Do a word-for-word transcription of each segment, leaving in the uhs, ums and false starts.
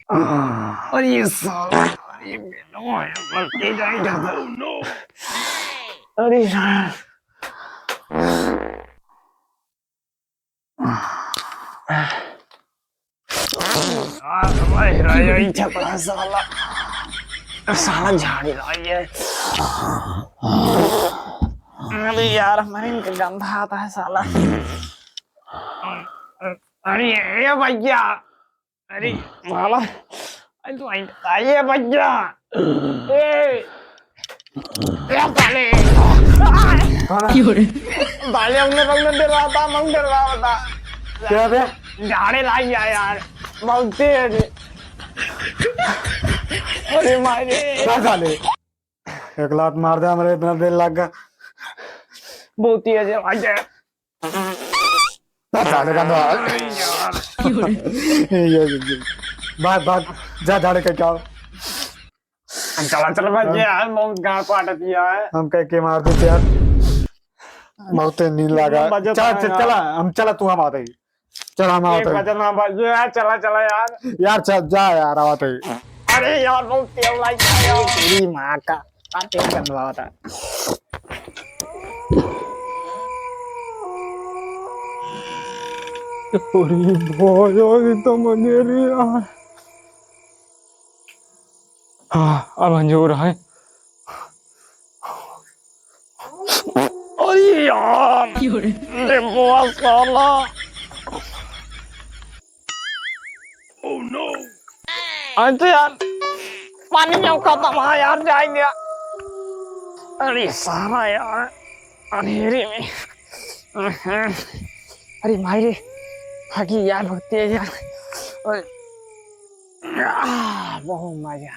अरे साला, अरे बेनो है, मरते जाए ज्यादा। अरे साला। आ, हमारे हिराया ही छपरा साला। साला झाड़ी लाई है। अरे यार, हमारे इनका गंधा आता है साला। अरे ये भैया, अरे माला, अरे तू आई, आइए भैया। ए, ए साले। कौन है? क्यों रे? साले हमने, हमने डरवा था, हम डरवा था। क्या बे? झाड़े लाई गया यार, बहुत तेज। अरे मारे। क्या साले? एक लात मार दे, हमरे इतना देर लग गया। बहुत तेज है भाई। जा, जा, जा, जा। ये, ये, ये। भाग, भाग, जा झाड़े के क्या? चला, चला, भाग यार, बहुत गाड़ पाट दिया है। हम कह के मार दे यार। बहुत नींद लगा। बजत चला, है चला, यार। चला, हम चला, तू हम आते ही। चला, हम एक आते ही। बजन में बज गया, चला, चला यार। यार, चल, जा यार, आते ही। अरे यार, बहुत तेल लाग गया यार। तेरी माँ का, का तेल गंदवा होता है। अरे भाई, ये तो मलेरिया है। हाँ, अब अंजोर है। अरे यार, क्यों रे? अरे बुआ साला। Oh no! अरे यार, पानी क्यों खत्म है यार, जाए गया। अरे साला यार, अंधेरे में। अरे माई रे, हगी यार, बहुत तेज यार। अरे, आह, बहुत मजा।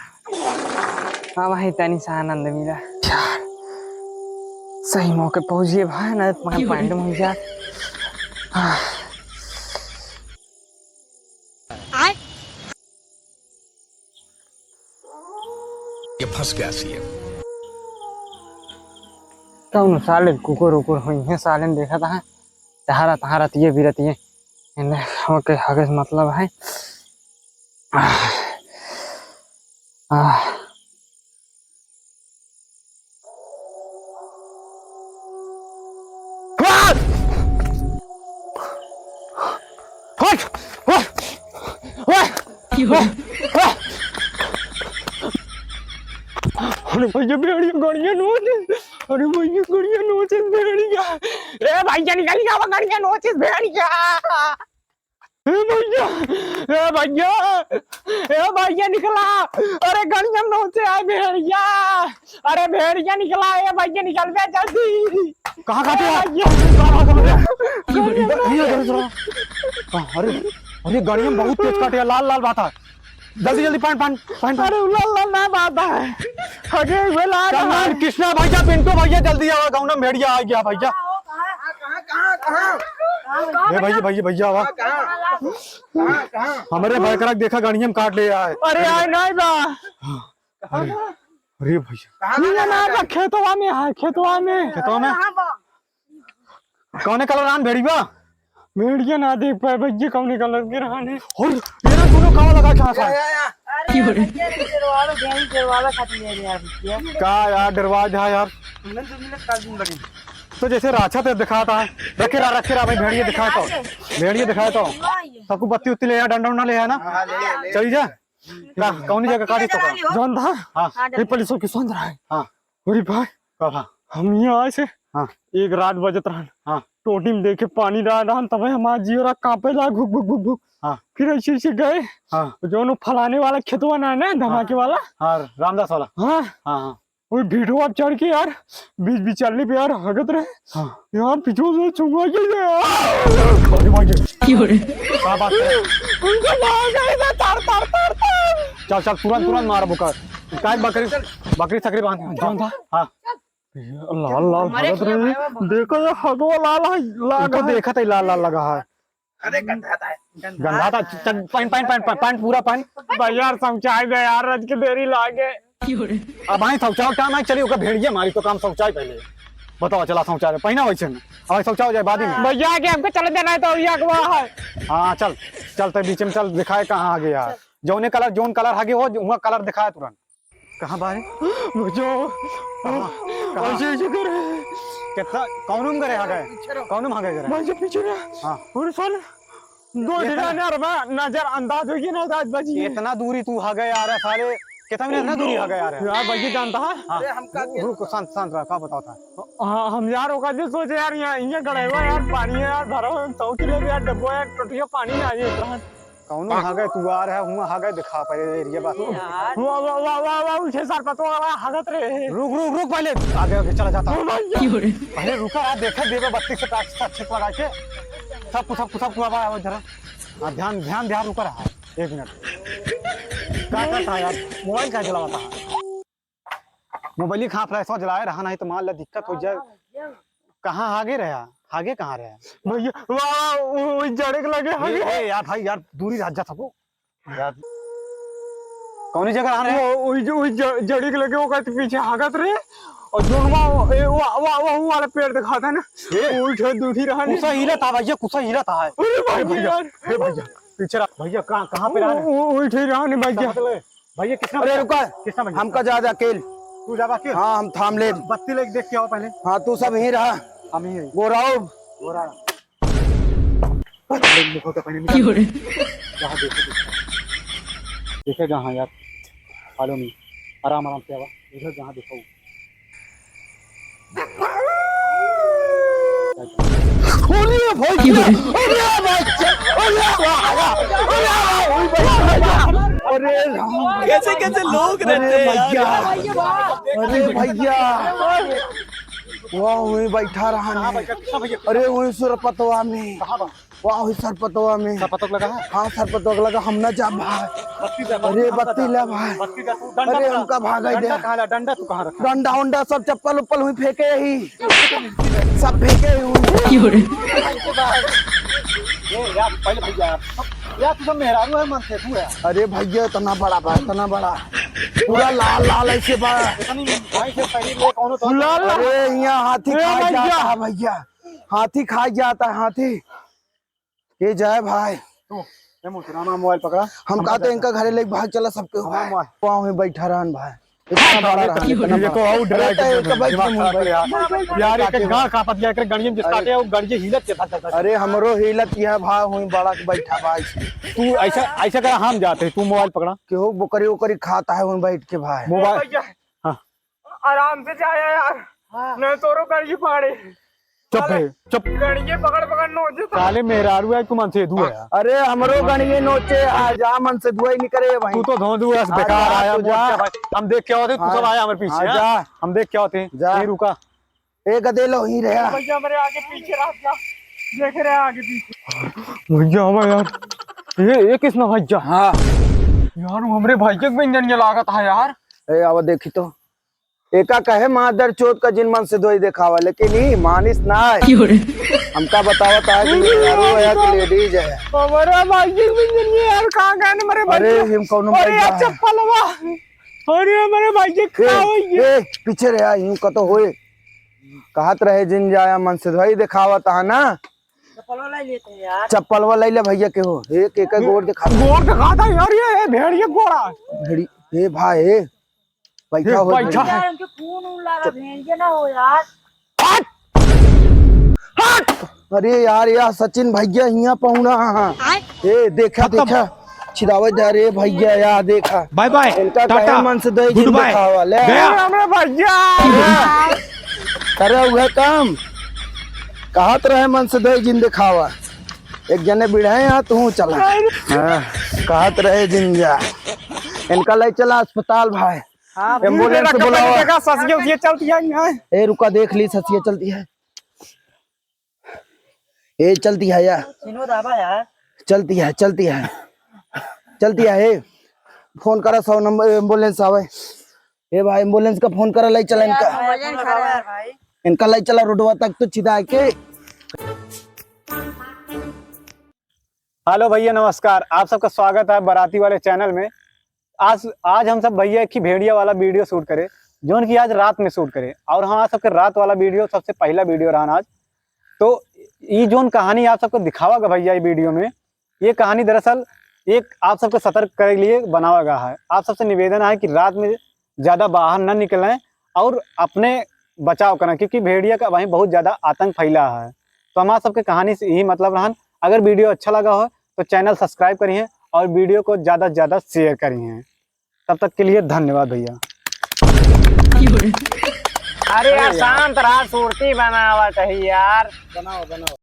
हाँ भाई, तनी सा आनंद मिला यार। सही मौके पहुँचिए भाई, ना तो पानी पैंट में हो जाए। आह। ये फंस गया सीएम। कौन साले कुकुर उकुर होई है, साले ने देखा था, तहारा, तहारा तिये बिरतिये। इन्हें ओके हगे से मतलब है। आह, आह। हट! हट! हट! अरे भैया, भेड़िया गड़िया नोचे। अरे भैया, गड़िया नोचे भेड़िया। ए भैया, निकल गया, गड़िया नोचे भेड़िया। ए भैया, ए भैया, ए भैया निकला। अरे गड़िया नोचे आए भेड़िया। अरे भेड़िया निकला, ए भैया निकल बे जल्दी। कहाँ खाते ए हैं? भैया। कहाँ खाते हैं? गड़िया नोचे। भैया, गड़िया चलाओ। कहाँ? अरे, अरे गड़िया बहुत तेज काटे, लाल लाल बात है। जल्दी, जल्दी, पानी, पानी, पानी, पानी। अरे, उला, उला, ना बात है। अरे, वे ला कन्नन, है। कृष्णा भैया, पिंटू भैया, जल्दी आवा, गाँव में भेड़िया आ गया भैया। कहाँ, कहाँ, कहाँ, कहाँ? ए भैया, भैया, भैया, आवा। कहाँ, कहाँ, कहाँ? हमरे बड़करा के देखा, गाड़िया में काट ले आए। अरे, आए नहीं बा। हाँ। अरे, अरे भैया। कहाँ ये लगा ना है? बा, खेतवा में है, खेतवा में। खेतवा में? कहाँ बा? कौने कलर आन भेड़िया? भेड़िया ना देख पाए भैया, कौने कलर के रहन है। और ये ना दोनों कावा लगा कहाँ था? या, या, या। अरे, भैया, ये डरवावे, भेड़ी डरवावे खातिर ले रहे यार, भैया। का यार, डरवा जा यार। मिलत, मिलत का दिन बनी। तो जैसे राछा ते दिखाता है, रखे रहा, रखे रहा भाई, भेड़िया दिखाए तो। भेड़िया दिखाए तो। सबको बत्ती उत्ती ले यार, डंडा उंडा ले आया ना? हाँ, ले, ले। चली जा। का, कौनी जगह काटी तो का? जौन था? हाँ। ये पुलिस की सुन रहा है। हाँ। अरे भाई, का भा? हम यहाँ आए से हाँ। एक रात बजत रहन। हाँ। टोटी में देखे पानी डाल रहन, तबे हमार जियरा कांपे ला घुक घुक घुक घुक। हाँ। फिर ऐसे ऐसे गए। हाँ। जौन वो फलाने वाला खेतवा ना है ना, धमाके हाँ। वाला। हाँ, रामदास वाला। हाँ। हाँ, हाँ। वो भिड़वा पे चढ़ के यार, बीच बिचल्ली पे यार हगत रहे। हाँ। यार, पीछे से चुंगा के यार। अरे भाई, क्यों रे? क्या बात है? उनका मार गए ना, तार, तार, तार, तार। चल, चल, तुरंत, तुरंत मार बुका। काय बकरी, बकरी सकरी बांध। कौन था? हाँ। ये लाल, लाल हगत रहे। देखो, ये हगवा लाल है, लाल तो है। देखा था, लाल, लाल लगा है। अरे, गंधा था, गंधा। गंधा था, चल, पहन, पहन, पहन, पहन, पहन, पूरा पहन। भाई यार, समझाए दे यार, आज के देरी लागे। अब आई समझाओ, क्या मैं चली, ओकर भेड़िया मारी तो काम समझाए पहले। बताओ, चला समझाए, पहना वैसे में। अब समझाओ जाए बाद ही में। भैया, आगे हमको चले देना है तो ये अगवा है। हाँ, चल, चल, तो बीच में चल, दिखाए कहाँ आ गया। जौने colour, जौन colour हगे हो, वहाँ colour दिखाया तुरंत। कहाँ बाहर? बचाओ। कहाँ? कहाँ? ऐसे, ऐसे करे। कितना? कौन में करे हगे? कौन में हगे करे? भाई, जब पीछे रहा। हाँ। और साले, दो इतना ढिला नर बा, नजरअंदाज हो गया ना, आज बची है। इतना दूरी तू हगे यार, साले, कितना मिनट इतना दूरी हगे यार? यार, भाई, ये जानता है? हाँ। अरे, हमका रुक, रुक, शांत, शांत रह, का बताओ था? हाँ, हम यार, ओका जे सोचे यार, यहाँ, यहाँ गड़ेवा यार, पानी है यार, भरो, हम तौ के लिए भी यार, डब्बो यार, टोटिया पानी ना आए इतना। कौनो हगे तू आ रहा है, हुआं हगे दिखा पहले area बा। यार। वाह, वाह, वाह, वाह, वाह, उठे सर पर तो वाह, हगत रे। रुक, रुक, रुक, पहले आगे, आगे चला जाता हूँ। ओ भैया। पहले रुका रहा, देखे देवे बत्ती से टार्च से अच्छे से लगा के। सब कुछ, सब कुछ, सब कुछ, अब आओ जरा। हाँ, ध्यान, ध्यान, ध्यान, रुका रहा, एक मिनट। का करता है यार, मोबाइल का चलावता है? मोबाइल ही कहाँ, flash जलाए रहा, नहीं तो मान ला दिक्कत हो जाए। कहाँ आगे रहा? आगे कहाँ रहा? भैया, वाह, वो, वो जड़े के लगे ए, हगे। ए, यार भाई, यार, दूरी रह जा सको। यार, कौनी जगह रहा रहे? वो, वो जो, वो ज-, जड़े के लगे, वो कहते पीछे हागत रहे। और जोन वा, ए, वा, वा, वा, वो वाला पेड़ दिखाता है ना, ए। वो उठे दूरी रहा नहीं। कुसा हिला था भैया, कुसा हिला था। अरे अरे भैया भैया, यार। हे भैया, पीछे रहा। भैया, कहाँ, कहाँ पे रहा वो, है? वो, वो उठे रहा नहीं भैया। भैया, कितना अरे बजा? रुका, कितना बजा? हमका जा दे अकेल। तू जाबा अकेल? हाँ, हम थाम लेब। बत्ती लेके देख के आओ पहले। हाँ, तू सब यहीं रहा। हम ही हैं। गोराओ। गोरा। पहले मुखो तो पहले निकाल। क्यों रे? जहाँ देखो, देखो। देखे जहाँ यार, follow me। आराम, आराम से आवा। इधर जहाँ देखो। अरे भैया, अरे भैया, अरे भैया, अरे भैया, अरे राम। कैसे कैसे लोग अरे रहते हैं यार। भैया, अरे भैया, वाह, वहीं बैठा रहा कहाँ नहीं। बैठा, कहाँ बैठा? अरे वहीं सरपतवा में। कहाँ बा? वाह, वहीं सरपतवा में। सरपतवा लगा है? हाँ, सरपतवा लगा, हम ना जा भाई। बत्ती दे, अरे बत्ती बत्ती दे। ला भाई। बत्ती दे, तू डंडा अरे कहाँ? हमका भागै दे। डंडा कहाँ ला? डंडा तू कहाँ रखा? डंडा उंडा सब चप्पल उप्पल हुई फेंके ही। सब फेंके ही हुई। क्यों रे? ए यार, पहले भैया, यार, तू सब मेहरारू है, मन से तू है। अरे भैया, इतना बड़ा बा, इतना बड़ा। पूरा लाल लाल ऐसे बा। इतनी भाई से शरीर में कौनो तो लाल लाल। अरे, यहाँ हाथी ए खा भैया। जाता है भैया, हाथी खा जाता है, हाथी। ये जाए भाई। तू, ए मोहतरमा, मोबाइल पकड़ा। हम हम कहते हैं, इनका घरे लेके भाग चला सबके हमारा भाई। मोबाइल। पाँव में बैठा रहन भाई। इतना बड़ा रहन, इतना ये बड़ा। तो और डरा अरे, के तो एक बैठ दिमाग खराब कर यार। यार, एक काटे गाँव हो। कांपत गया, एक गड़िए में जिस अरे। काटे, वो गड़िए हिलत के धक, धक, धक। अरे, हमरो हिलत यह भाई, हुई बड़ा के बैठा भाई। तू ऐसा, ऐसा करा, हम जाते हैं, तू मोबाइल पकड़ा। केहू बकरी उकरी खाता है, वहीं बैठ के भाई। मोबाइल। भैया। हाँ। आराम से जाया यार, हाँ। नहीं तोरो गड़िए पाड़े। चुप है, चुप। गड़िए पकड़ पकड़ नोचे था। साले मेहरारू है, तू मन से दुआ है। अरे हमरो गड़िए नोचे, आ जा मन से दुआ ही नहीं करे भाई। तू तो धोंधू है, आ बेकार जा, आया, तू जा। मोट भाई। हम देख क्या होते, तू हाँ। सब आया हमारे पीछे, आ हाँ? जा। हम देख क्या होते, जा। यहीं रुका। ए गदेलो ही रहा। भैया मेरे आगे पीछे रह जा, देख रहे हैं आगे पीछे। भैया हमारे यार, ये, ये किसना भैया? हाँ। यार वो हमरे भैया के व्यंजन ये लागत है यार। ए आवा देखी तो। एका कहे मादर चोद का जिन मन से धोई देखावा, लेकिन ई मानिस ना है। क्यों रे? हमका बतावत है कि मेहरारू है कि ladies है। हमारा भाई जी भी नहीं है यार, कहाँ गए ना मेरे भाई अरे, जी? हम कौनो अरे भाई यार, जा। चप्पलवा। अरे, हमारे भाई जी ए, खड़ा हो गया। ए, पीछे रहे, यूं का तो होए। कहत रहे जिन जाया मन से धोई देखावत है ना। चप्पलवा ले लेते हैं यार। चप्पलवा ले ले भैया के हो। एक, एक गोड़ दिखा। गोड़ दिखा था यार, ये, ये भेड़िया गोड़ा। भेड़ी, ए भाई, ए। बैठा ए, हो बैठा। यार, उनके खून उन लागा, भेड़िया ना हो यार। हट! हट! अरे यार, यार, सचिन भैया हियां पहुना। आय। ए, देखा, खत्म। देखा, छिदावे जा रे भैया, यार, देखा। Bye bye, इनका टाटा, कहे मन से दे good जिन bye, देखावा, ले। गया। अरे, हमरे भैया। अरे, उहे काम। कहत रहे मन से दे जिन देखावा। एक जने बिढ़े यहाँ, तू चला। हाँ, कहत रहे जिन जा। इनका ले चला अस्पताल, भाई। हाँ, ambulance देखा, बुलावा। देखा, ससिया उसिया चलती है यहाँ। ए, रुका, देख ली, ससिया चलती है। ए, चलती है या? चिन्हो दाबा यार। चलती है, चलती है। चलती है, ए। फोन करा, सौ नंबर ambulance आवे। ए भाई, ambulance का फोन करा, ले चला इनका। यार, ambulance आ रहा है भाई। इनका ले चला रोडवा तक तो छिदा के। Hello भैया, नमस्कार। आप सबका स्वागत है बाराती वाले channel में। आज, आज हम सब भैया एक ही भेड़िया वाला video shoot करे, जौन कि आज रात में shoot करे। और हाँ, आज सबके रात वाला video, सबसे पहला video रहन आज। तो ई जौन कहानी आप सबको दिखावा गा भैया ई video में, ये कहानी दरअसल एक आप सबके सतर्क करे के लिए बनावा गया है। आप सबसे निवेदन है कि रात में ज़्यादा बाहर न निकलें और अपने बचाव करें, क्योंकि भेड़िया का वहीं बहुत ज़्यादा आतंक फैला है। तो हमारा सबके कहानी से यही मतलब रहन। अगर video अच्छा लगा हो तो channel subscribe करिए और video को ज़्यादा से ज़्यादा share करिए। तब तक के लिए धन्यवाद भैया। अरे यार, शांत रहा, सुरती बनावत है यार। बनाओ, बनाओ।